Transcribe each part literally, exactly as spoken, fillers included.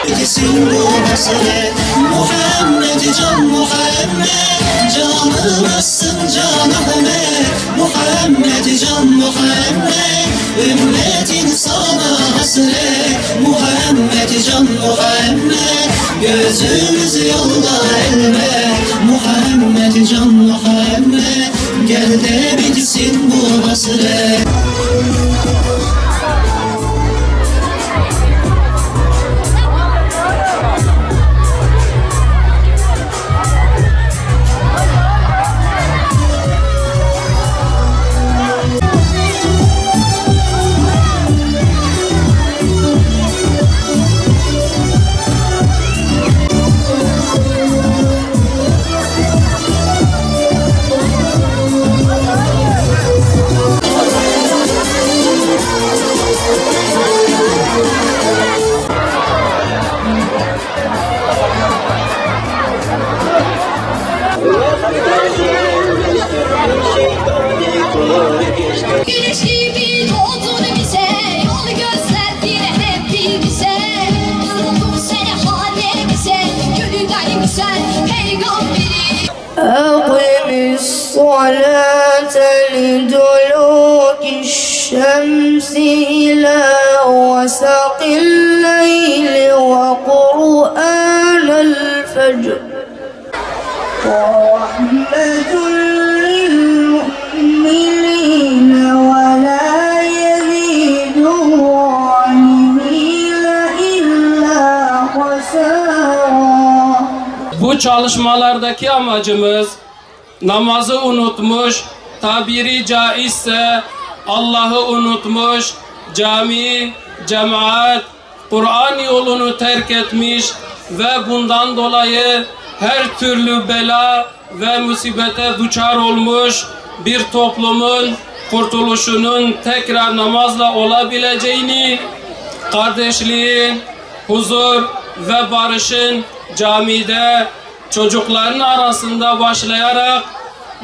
Bitsin bu hasret, Muhammed can Muhammed, canım alsın can Ahmet, Muhammed can Muhammed, ümmetin sana hasret, Muhammed can Muhammed, gözümüz yolda elbet, Muhammed can Muhammed, gel de bitsin bu hasret. Güneş gibi doğdun bize, yol gösterdin hepimize. Nurun sen hanemize, gönülden güzel peygamberi. أقم الصلاة لدلوك الشمس إلى غسق الليل وقرآن الفجر. ورحمة للمؤمنين ولا يزيد الظالمين إلا خسارا. Bu çalışmalardaki amacımız, namazı unutmuş, tabiri caizse Allah'ı unutmuş, cami, cemaat, Kur'an yolunu terk etmiş ve bundan dolayı her türlü bela ve musibete duçar olmuş bir toplumun kurtuluşunun tekrar namazla olabileceğini, kardeşliğin, huzur ve barışın camide çocukların arasında başlayarak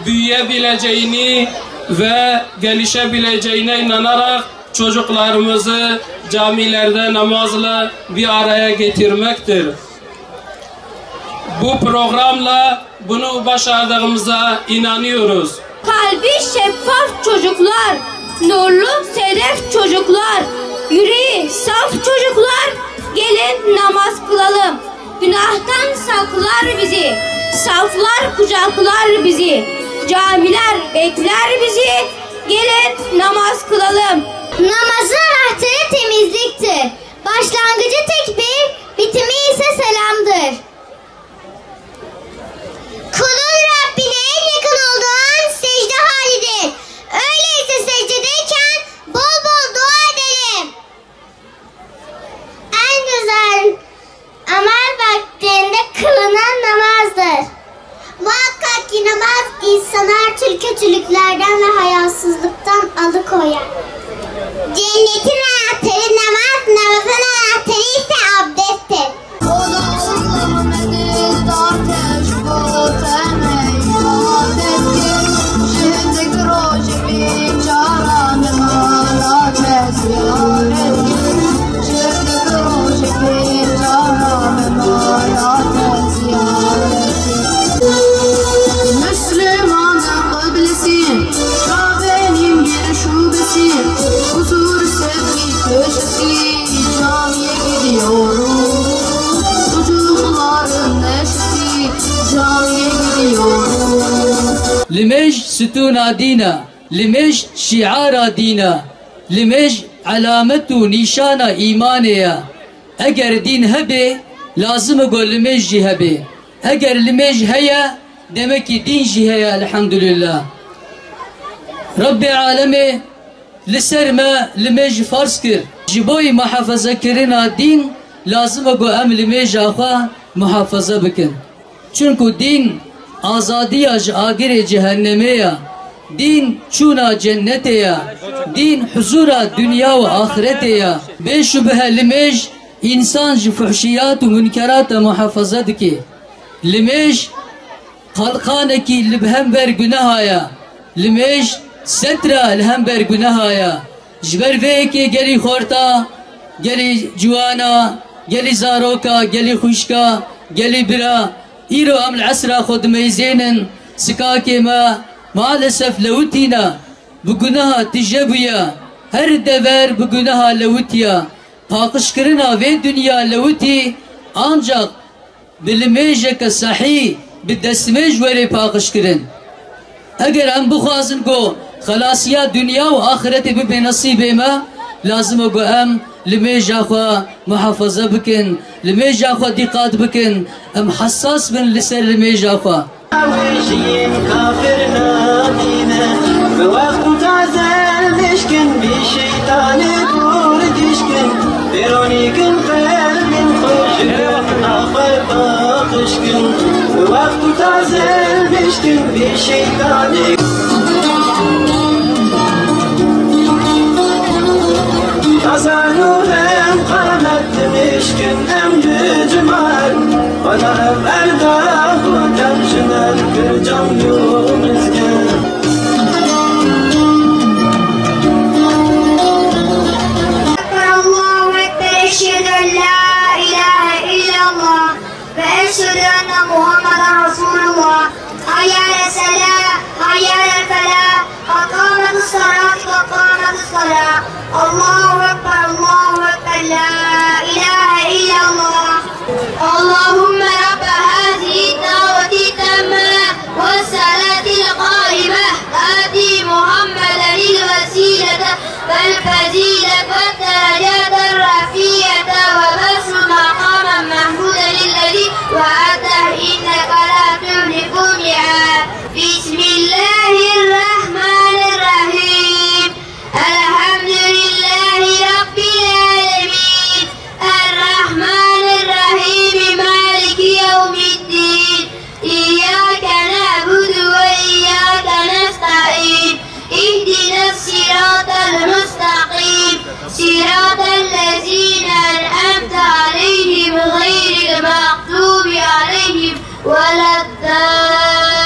büyüyebileceğini ve gelişebileceğine inanarak çocuklarımızı camilerde namazla bir araya getirmektir. Bu programla bunu başardığımıza inanıyoruz. Kalbi şeffaf çocuklar, nurlu sedef çocuklar, yüreği saf çocuklar, gelin namaz kılalım. Günahtan saklar bizi, saflar kucaklar bizi. Camiler bekler bizi, gelin namaz kılalım. Namazın anahtarı temizliktir. Başlangıcı tekbir, bitimi ise selamdır. Kulun Rabbine en yakın olduğu an secde halidir. Öyleyse secdedeyken bol bol dua edelim. En güzel amel vaktinde kılınan namazdır. Muhakkak ki namaz insanı her türlü kötülüklerden ve hayasızlıktan alıkoyar. Cennetin anahtarı namaz, namazın anahtarı ise abdesttir. Müslümanın kıblesi, Kabe'nin bir şubesi, huzur, sevgi köşesi, camiye gidiyoruz. Çocukların neşesi, camiye gidiyoruz. Limêj stûna dîn e, limêj şîara dîn e, limêj elamet û nîşana îmanê ye. Eger dîn hebe, lazim e ku limêj jî hebe. Eger limêj heye, demekî dîn jî heye, elhamdulillah. Rebbê alemê li ser me limêj farz kir. Ji bo muhafezekirina dîn lazim e ku em limêja xwe muhafeze bikin. Çunku dîn azadiya ji agirê cehennemê ye. Dîn çûna cennetê ye. Dîn huzura dinya û axiretê ye. Bê şubhe limêj însan ji fuhşiyat û munkerata muhafaza dike. Limêj qalqanekî li hember guneha ye. Limêj setra li hember guneha ye. Ji ber vê yekê gelî xorta, gelî ciwana, Gelî zaroka, gelî xwişka, gelî bira, îro em li esra xwe dimeyzênin, sikakê me maalesef lewitîne, bi guneha tije bûye, her dever bi guneha lewitiye. Paqijkirina vê dinya lewitî ancaq bi limêjeke sehî, bi destmêj were paqijkirin. Eger em bixwazin ku xelasiya dinya û axretê bibe nesîbê me, lazim e ku em limêja xwe muhafaza bikin, limêja xwe dîqat bikin, em hesas bin li ser limêja xwe. Wê jiyîn kafir nabîne, bi wext û taze mişkin, bî şeytanê dûr dişkin, pêronîkin qelbin xwe ji gunaxwe paqij kin. Bi wext û taze mişkin, bî şeytanê. Azan û hem qamet mişkin, em li cimal. Bana ev erda gotem ji me kir cam û mizgin. أكبر، الله أكبر، أشهد أن لا إله إلا الله وأشهد أن محمدا رسول الله. حي على الصلاة، حي على الفلاح، قد قامت الصلاة، قد قامت الصلاة. الله أكبر، الله أكبر، لا إله إلا الله. اللهم رب هذه الدعوة التامة والصلاة القائمة، آت محمدا الوسيلة والفضيلة والدرجة الرفيعة وابعثه مقاما محمودا الذي وعدته، إنك لا تخلف الميعاد. بسم الله الرحمن الرحيم. الحمد لله رب العالمين. الرحمن الرحيم. مالك يوم الدين. إياك نعبد وإياك نستعين. اهدنا الصراط المستقيم. صراط الذين أنعمت عليهم غير المغضوب عليهم ولا الضالين.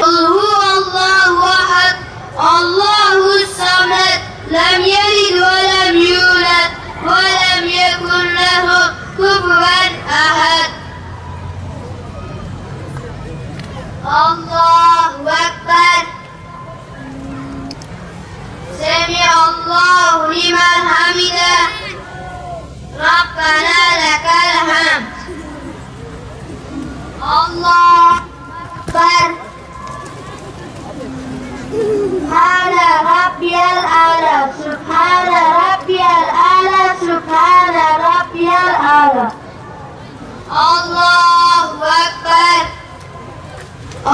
قل هو الله أحد، الله الصمد، لم يلد ولم يولد، ولم يكن له كفوا أحد. الله أكبر. سمع الله لمن حمده. ربنا لك الحمد. الله أكبر. سبحان ربي الأعلى، سبحان ربي الأعلى، سبحان ربي الأعلى. الله أكبر.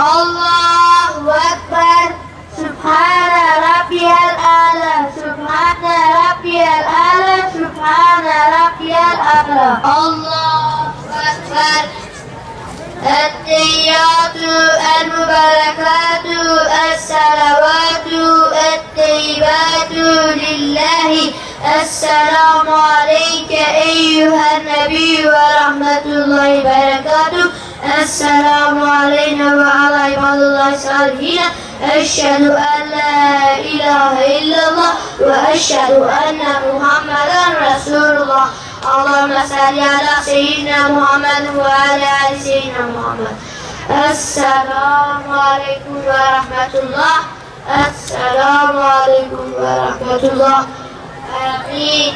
الله أكبر. سبحان ربي الأعلى، سبحان ربي الأعلى، سبحان ربي الأعلى. الله أكبر. التحيات المباركات الصلوات الطيبات لله. السلام عليك أيها النبي ورحمة الله وبركاته. السلام علينا وعلى عباد الله الصالحين. أشهد أن لا إله إلا الله وأشهد أن محمدا رسول الله. اللهم صل على سيدنا محمد وعلى آل سيدنا محمد. السلام عليكم ورحمة الله. السلام عليكم ورحمة الله. آمين.